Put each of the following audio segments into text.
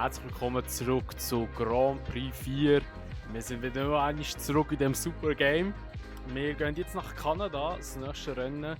herzlich willkommen zurück zu Grand Prix 4. Wir sind wieder nur einmal zurück in dem super Game. Wir gehen jetzt nach Kanada. Das nächste Rennen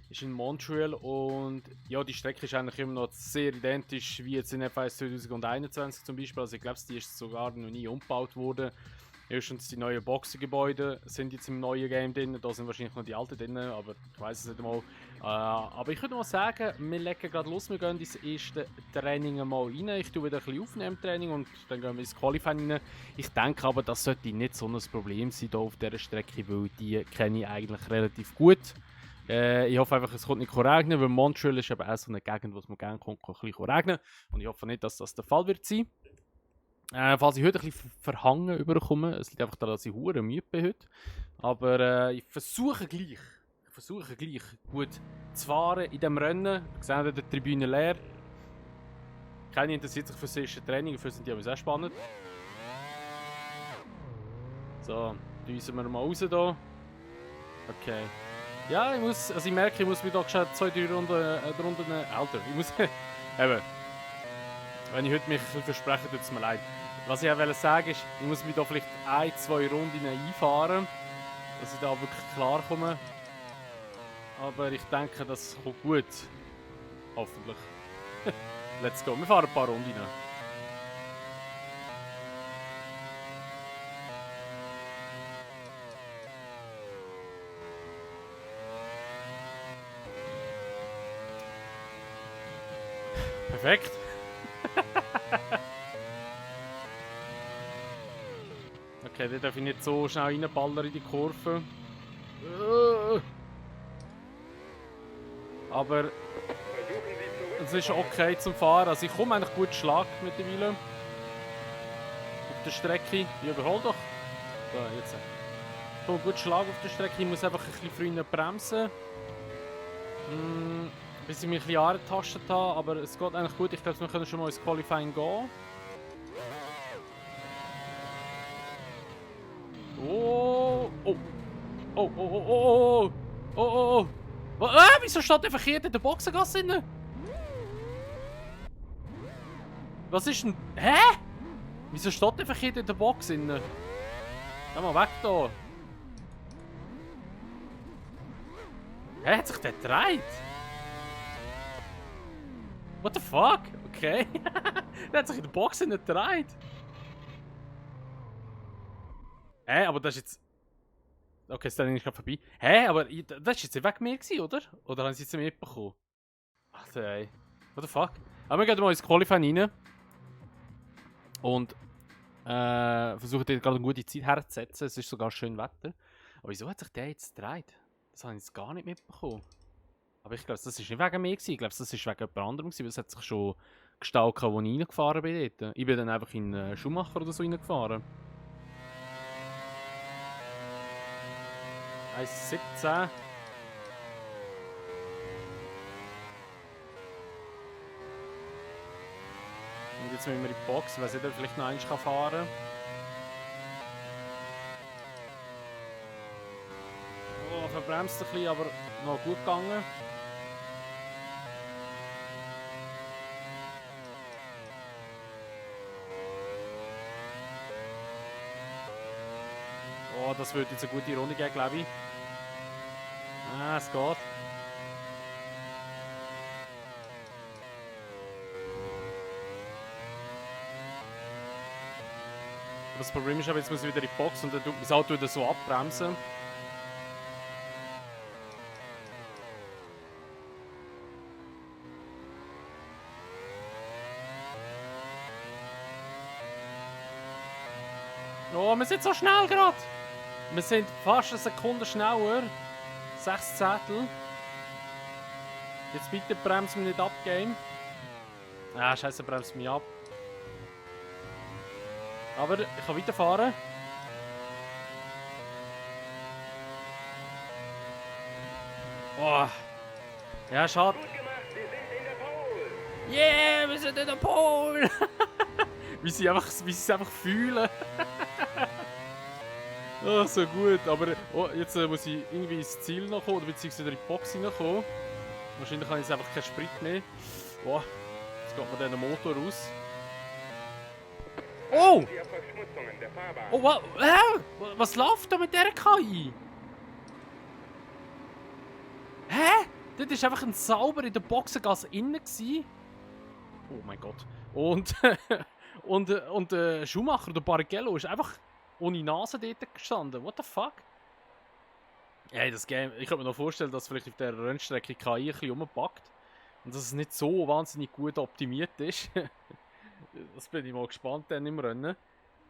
ist in Montreal und ja, die Strecke ist eigentlich immer noch sehr identisch wie jetzt in F1 2021 zum Beispiel. Also ich glaube, die ist sogar noch nie umgebaut worden. Erstens die neuen Boxengebäude sind jetzt im neuen Game drin, da sind wahrscheinlich noch die alten drin, aber ich weiß es nicht einmal. Aber ich würde mal sagen, wir legen gerade los, wir gehen ins erste Training mal rein. Ich tue wieder ein bisschen aufnehmen im Training und dann gehen wir ins Qualifying rein. Ich denke aber, das sollte nicht so ein Problem sein hier auf dieser Strecke, weil die kenne ich eigentlich relativ gut. Ich hoffe einfach, es kommt nicht regnen, weil Montreal ist eben auch so eine Gegend, wo es mir gerne kommt, ein bisschen regnen. Und ich hoffe nicht, dass das der Fall wird sein. Falls ich heute ein bisschen verhangen überkomme, es liegt einfach daran, dass ich hure müde bin heute. Aber ich versuche gleich gut zu fahren in diesem Rennen. Wir sehen die Tribüne leer. Keiner interessiert sich für das erste Training, dafür sind die aber sehr spannend. So, düsen wir mal raus hier. Okay. Ja, ich merke, ich muss mich doch schon 2-3 Runden Alter, ich muss eben. Wenn ich heute mich verspreche, tut es mir leid. Was ich auch sagen ist, ich muss mich da vielleicht 1-2 Runden einfahren, dass ich da wirklich klar komme. Aber ich denke, das kommt gut. Hoffentlich. Let's go. Wir fahren ein paar Runden. Perfekt. Okay, den darf ich nicht so schnell reinballern in die Kurve. Aber es ist okay zum Fahren. Also ich komme eigentlich gut Schlag mittlerweile. Auf der Strecke. Ich überhole doch. So, jetzt. Ich komme gut Schlag auf der Strecke. Ich muss einfach ein bisschen früher bremsen. Bis ich mich ein bisschen angetastet habe. Aber es geht eigentlich gut. Ich glaube, wir können schon mal ins Qualifying gehen. Oh, oh, oh, oh, oh, oh, oh, oh, oh. Wieso steht der verkehrt in der Boxengasse drin? Was ist denn... Hä? Wieso steht der verkehrt in der Box drin? Geh mal weg da. Hä, hat sich der gedreht? What the fuck? Okay. Der hat sich in der Box drin gedreht. Hä, aber das ist jetzt... Okay, das ist gerade vorbei. Hä, aber das ist jetzt nicht wegen mir gewesen, oder? Oder haben sie jetzt nicht mitbekommen? Ach ey. What the fuck? Aber wir gehen mal ins Qualifying rein. Und versuchen dort gerade eine gute Zeit herzusetzen. Es ist sogar schön Wetter. Aber wieso hat sich der jetzt gedreht? Das habe ich jetzt gar nicht mitbekommen. Aber ich glaube, das ist nicht wegen mir gewesen. Ich glaube, das ist wegen jemand anderem gewesen, weil es hat sich schon gestaltet, als ich reingefahren bin dort. Ich bin dann einfach in Schumacher oder so reingefahren. 1,17. Und jetzt müssen wir in die Box, ich weiß nicht, ob ich vielleicht noch einmal fahren kann. Oh, verbremst ein bisschen, aber noch gut gegangen. Oh, das wird jetzt eine gute Runde geben, glaube ich. Ah, es geht. Das Problem ist aber, jetzt muss ich wieder in die Box und dann tut mein Auto wieder so abbremsen. Oh, wir sind so schnell gerade! Wir sind fast eine Sekunde schneller. 6 Zettel. Jetzt bitte bremsen wir nicht ab, Game. Ah, scheiße, bremst mich ab. Aber ich kann weiterfahren. Boah. Ja, schade. Yeah, wir sind in der Pole! wie sie es einfach fühlen. Oh, so gut. Aber jetzt muss ich irgendwie ins Ziel noch kommen, oder beziehungsweise in die Box hineinkommen. Wahrscheinlich habe ich jetzt einfach keinen Sprit mehr. Boah, jetzt geht mir der Motor raus. Oh! Sie auf Verschmutzungen der Fahrbahn. Oh, was läuft da mit der KI? Hä? Das ist einfach ein Sauber in der Boxengasse innen gsi. Oh mein Gott. Und und Schumacher, der Barrichello, ist einfach ohne Nase dort gestanden. What the fuck? Hey, das Game, ich könnte mir noch vorstellen, dass vielleicht auf der Rennstrecke KI ein bisschen rumpackt. Und dass es nicht so wahnsinnig gut optimiert ist. Das bin ich mal gespannt dann im Rennen.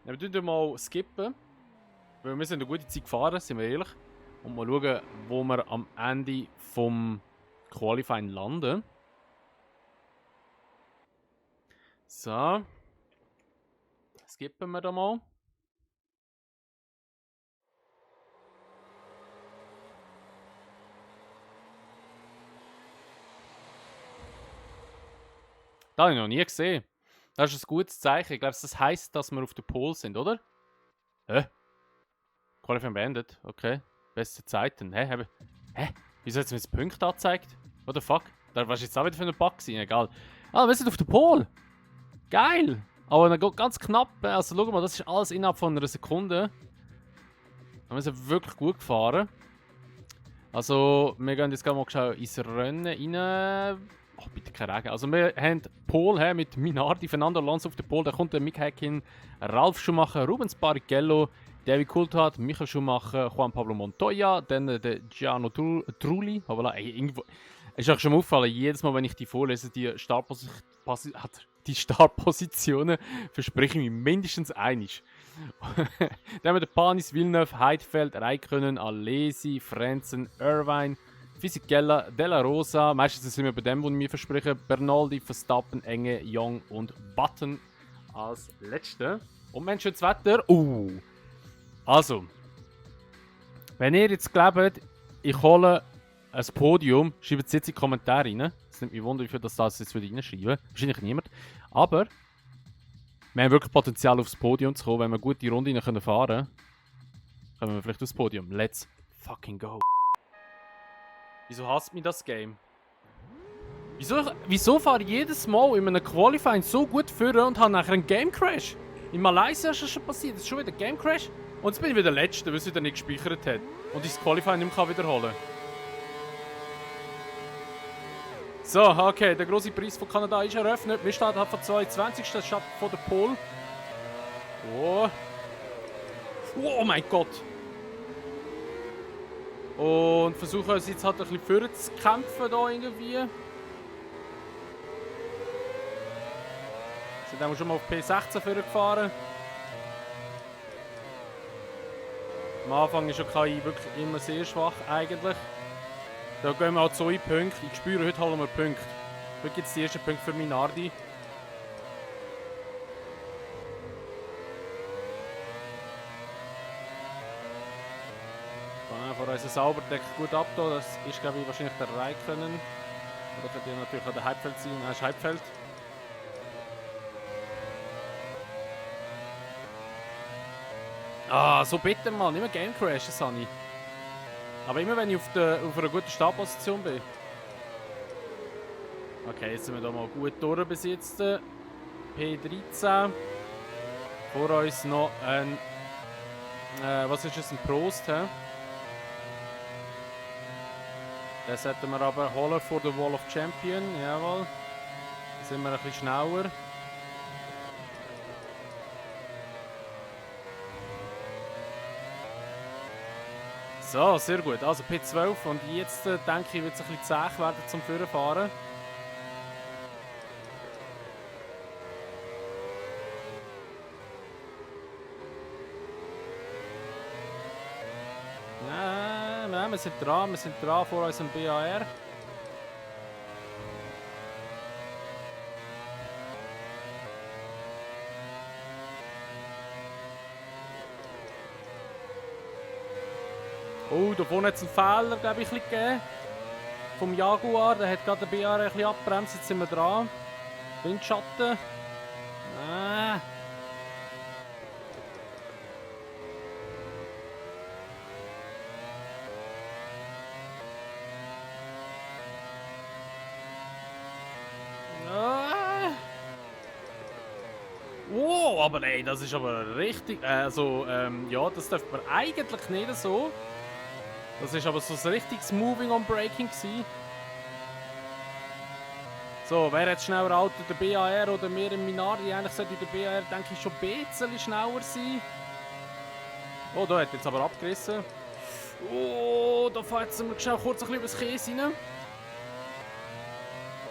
Ja, wir tun mal skippen. Weil wir sind eine gute Zeit gefahren, sind wir ehrlich. Und mal schauen, wo wir am Ende vom Qualifying landen. So. Skippen wir da mal. Das habe ich noch nie gesehen. Das ist ein gutes Zeichen. Ich glaube, das heisst, dass wir auf der Pole sind, oder? Hä? Qualifying beendet. Okay. Beste Zeiten. Hä? Wieso hat es mir jetzt Punkte angezeigt? What the fuck? Da war jetzt auch wieder für einen Bug sein. Egal. Ah, wir sind auf der Pole. Geil. Aber dann geht ganz knapp. Also schau mal, das ist alles innerhalb von einer Sekunde. Wir sind wirklich gut gefahren. Also, wir gehen jetzt mal schauen ins Rennen rein. Oh, bitte kein Regen. Also, wir haben Pole mit Minardi, Fernando Alonso auf der Pole. Da kommt der Mick Häkkinen, Ralf Schumacher, Rubens Barrichello, David Coulthard, Michael Schumacher, Juan Pablo Montoya, dann der Gianno Trulli. Aber irgendwo ist euch schon mal aufgefallen, jedes Mal, wenn ich die vorlese, die Startpositionen verspreche ich mir mindestens einig. Dann haben wir den Panis, Villeneuve, Heidfeld, Räikkönen, Alesi, Frenzen, Irvine, Fisichella, Della Rosa. Meistens sind wir bei dem, wo ich mir verspreche. Bernaldi, Verstappen, Enge, Young und Button als Letzte. Und Mensch, das Wetter. Also, wenn ihr jetzt glaubt, ich hole ein Podium, schreibt es jetzt in die Kommentare rein. Es nimmt mich wunder, wie viel das jetzt wieder reinschreiben. Wahrscheinlich niemand. Aber wir haben wirklich Potenzial aufs Podium zu kommen. Wenn wir eine gute Runde fahren können, kommen wir vielleicht aufs Podium. Let's fucking go. Wieso hasst mich das Game? Wieso fahre ich jedes Mal in einem Qualifying so gut führen und habe nachher einen Game Crash? In Malaysia ist das schon passiert. Es ist schon wieder ein Game Crash. Und jetzt bin ich wieder der Letzte, weil es wieder nicht gespeichert hat. Und ich das Qualifying nicht mehr wiederholen kann. So, okay, der grosse Preis von Kanada ist eröffnet. Wir starten von 22. statt von der Pole. Oh mein Gott! Und versuchen uns jetzt halt ein bisschen vorzukämpfen da irgendwie. Sind wir schon mal auf P16 vorgefahren. Am Anfang ist ja KI wirklich immer sehr schwach eigentlich. Da gehen wir auch 2 Punkte. Ich spüre, heute holen wir Punkte. Heute gibt es die ersten Punkte für Minardi. Von unserem Sauberdeck gut ab. Das ist, glaube ich, wahrscheinlich der Räikkönen. Oder könnte ja natürlich auch der Heidfeld sein. Nein, das ist Heidfeld. Ah, so bitte mal, nicht mehr Game Crashen, Sunny. Aber immer wenn ich auf einer guten Startposition bin. Okay, jetzt sind wir da mal gut durch bis jetzt. P13. Vor uns noch ein... was ist das? Ein Prost, hä? Den sollten wir aber holen vor der Wall of Champion. Jawohl. Dann sind wir ein bisschen schneller. So, sehr gut. Also P12 und jetzt denke ich, wird es ein bisschen zäh werden zum Führerfahren. Nein, wir sind dran vor unserem BAR. Oh, da vorne hat es einen Fehler, glaube ich, gegeben. Vom Jaguar, der hat gerade den BR ein bisschen abbremst, jetzt sind wir dran. Windschatten. Wow, aber ey, das ist aber richtig. Ja, das darf man eigentlich nicht so. Das ist aber so ein richtiges Moving on Braking gewesen. So, wer hat schneller Auto, der BAR oder mir im Minardi? Eigentlich sollte der BAR, denke ich, schon ein bisschen schneller sein. Oh, da hat jetzt aber abgerissen. Oh, da fährt es mir schnell kurz ein bisschen übers Käse rein.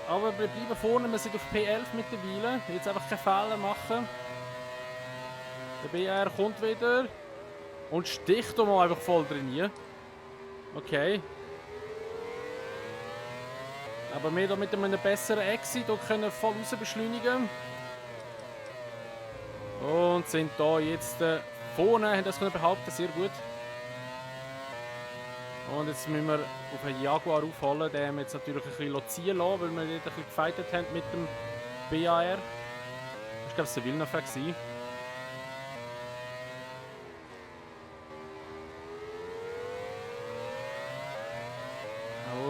Aber wir bleiben vorne, wir sind auf P11 mittlerweile. Jetzt einfach keine Fehler machen. Der BR kommt wieder. Und sticht da mal einfach voll drin. Okay. Aber wir da mit einem besseren Exit und können voll raus beschleunigen. Und sind da jetzt vorne, haben das können behaupten, sehr gut. Und jetzt müssen wir auf einen Jaguar aufholen, den haben wir jetzt natürlich ein bisschen ziehen lassen, weil wir dort ein bisschen gefightet haben mit dem BAR. Ich glaube, es war der Villeneuve.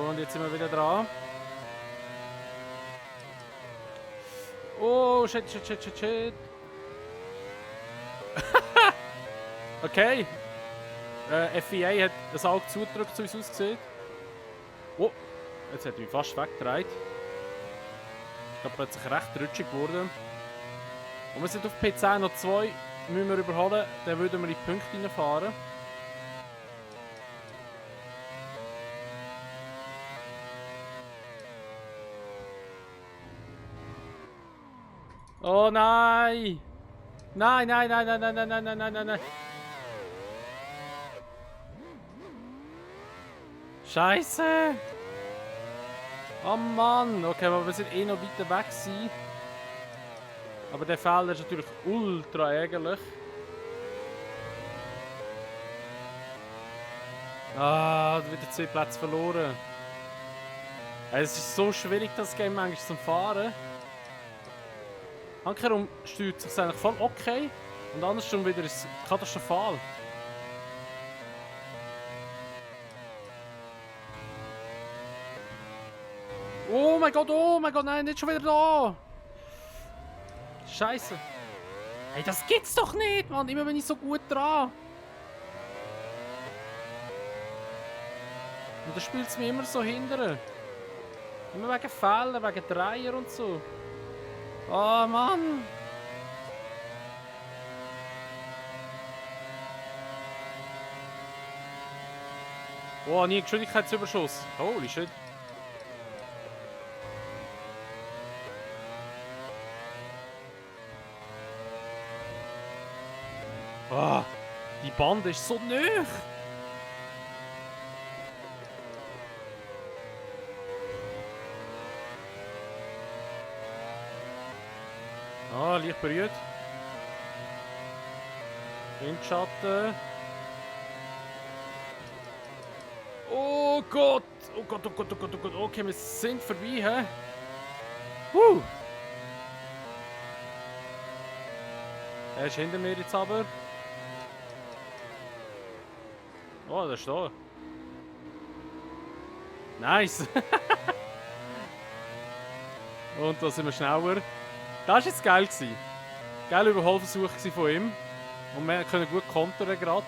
Und jetzt sind wir wieder dran. Oh, shit. Okay. FIA hat das Auge zugedrückt, so wie es aussieht. Oh, jetzt hat er mich fast weggedreht. Ich glaube, plötzlich recht rutschig geworden. Und wir sind auf P10 noch 2. Müssen wir überholen, dann würden wir in die Punkte reinfahren. Oh nein! Nein! Scheiße! Oh Mann! Okay, aber wir sind eh noch weiter weg gewesen. Aber der Fehler ist natürlich ultra ärgerlich. Ah, wieder 2 Plätze verloren. Es ist so schwierig, das Game manchmal zum Fahren. Handkehrum steuert sich eigentlich voll okay. Und andersrum wieder ist es katastrophal. Oh mein Gott, nein, nicht schon wieder da! Scheiße. Hey, das gibt's doch nicht, Mann! Immer bin ich so gut dran. Und da spielt es mir immer so hinterher. Immer wegen Fehler, wegen Dreier und so. Oh Mann! Oh, nie Geschwindigkeitsüberschuss. Holy shit. Oh, die Bande ist so nöch. Ah, leicht berührt. Windschatten. Oh Gott! Oh Gott. Okay, wir sind vorbei, hä? Er ist hinter mir jetzt aber. Oh, der ist da. Nice! Und da sind wir schneller. Das war jetzt geil. Geiler Überholversuch von ihm. Und wir können gut kontern gerade.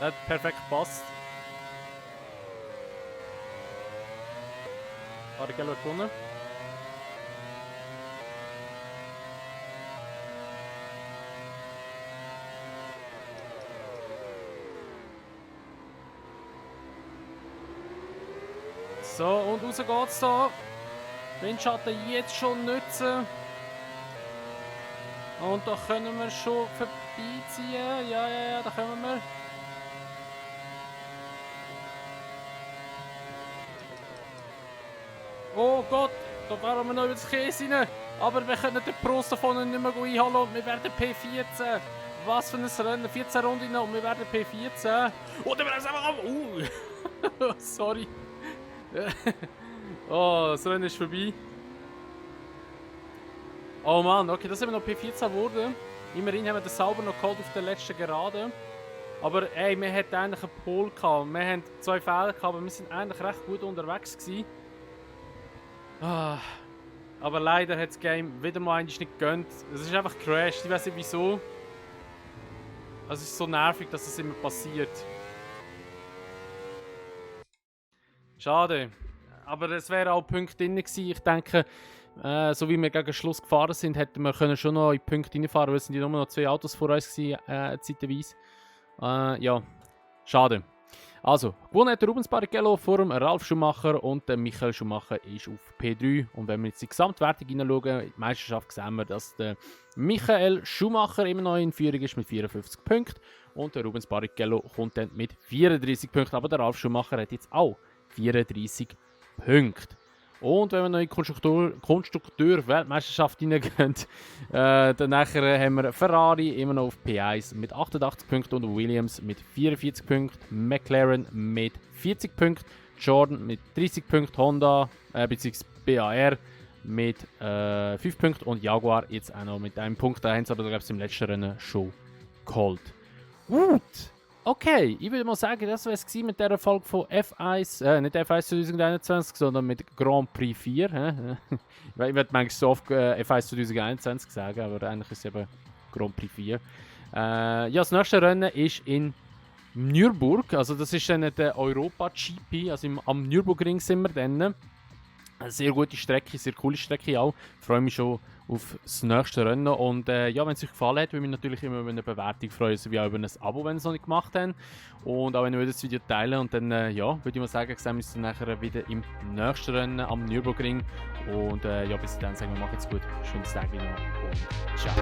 Das hat perfekt gepasst. Hat er gelb gewonnen. So, und raus geht's da. Windschatten jetzt schon nutzen. Und da können wir schon vorbeiziehen. Ja, da können wir. Oh Gott, da fahren wir noch über das Käse rein. Aber wir können den Prost davon nicht mehr einholen und wir werden P14. Was für ein Rennen, 14 Runden noch und wir werden P14. Oh, dann werden wir es einfach ab. Sorry. Oh, das Rennen ist vorbei. Oh Mann, okay, das haben wir noch P14 geworden. Immerhin haben wir das sauber noch geholt auf der letzten Gerade. Aber ey, wir hatten eigentlich einen Pole gehabt. Wir haben 2 Fehler gehabt, aber wir sind eigentlich recht gut unterwegs gewesen. Ah. Aber leider hat das Game wieder mal eigentlich nicht gegönnt. Es ist einfach crashed, ich weiß nicht wieso. Also es ist so nervig, dass das immer passiert. Schade. Aber es wären auch Punkte drin gewesen. Ich denke, so wie wir gegen Schluss gefahren sind, hätten wir können schon noch in die Punkte reinfahren, weil es sind ja nur noch 2 Autos vor uns gewesen, zeitweise. Ja, schade. Also, gewonnen hat der Rubens Barrichello vor dem Ralf Schumacher und der Michael Schumacher ist auf P3. Und wenn wir jetzt die Gesamtwertung hineinschauen, in die Meisterschaft, sehen wir, dass der Michael Schumacher immer noch in Führung ist mit 54 Punkten und der Rubens Barrichello kommt dann mit 34 Punkten. Aber der Ralf Schumacher hat jetzt auch 34 Punkte. Und wenn wir noch in die Konstrukteur-Weltmeisterschaft hineingehen, dann nachher haben wir Ferrari immer noch auf P1 mit 88 Punkten und Williams mit 44 Punkten, McLaren mit 40 Punkten, Jordan mit 30 Punkten, Honda bzw. BAR mit 5 Punkten und Jaguar jetzt auch noch mit einem Punkt. Da haben sie aber, glaube ich, im letzten Rennen schon geholt. Gut! Okay, ich würde mal sagen, das wäre es mit dieser Folge von F1, nicht F1 2021, sondern mit Grand Prix 4. Ich werde manchmal so oft F1 2021 sagen, aber eigentlich ist es eben Grand Prix 4. Ja, das nächste Rennen ist in Nürburg, also das ist dann der Europa GP, also am Nürburgring sind wir dann. Eine sehr gute Strecke, sehr coole Strecke auch. Ich freue mich schon auf das nächste Rennen. Und ja, wenn es euch gefallen hat, würde ich mich natürlich immer über eine Bewertung freuen, sowie auch über ein Abo, wenn ihr es noch nicht gemacht habt. Und auch wenn ihr das Video teilen und dann, ja, würde ich mal sagen, sehen wir uns dann nachher wieder im nächsten Rennen am Nürburgring. Und ja, bis dann sagen wir, macht's gut. Schönes Tag noch und ciao.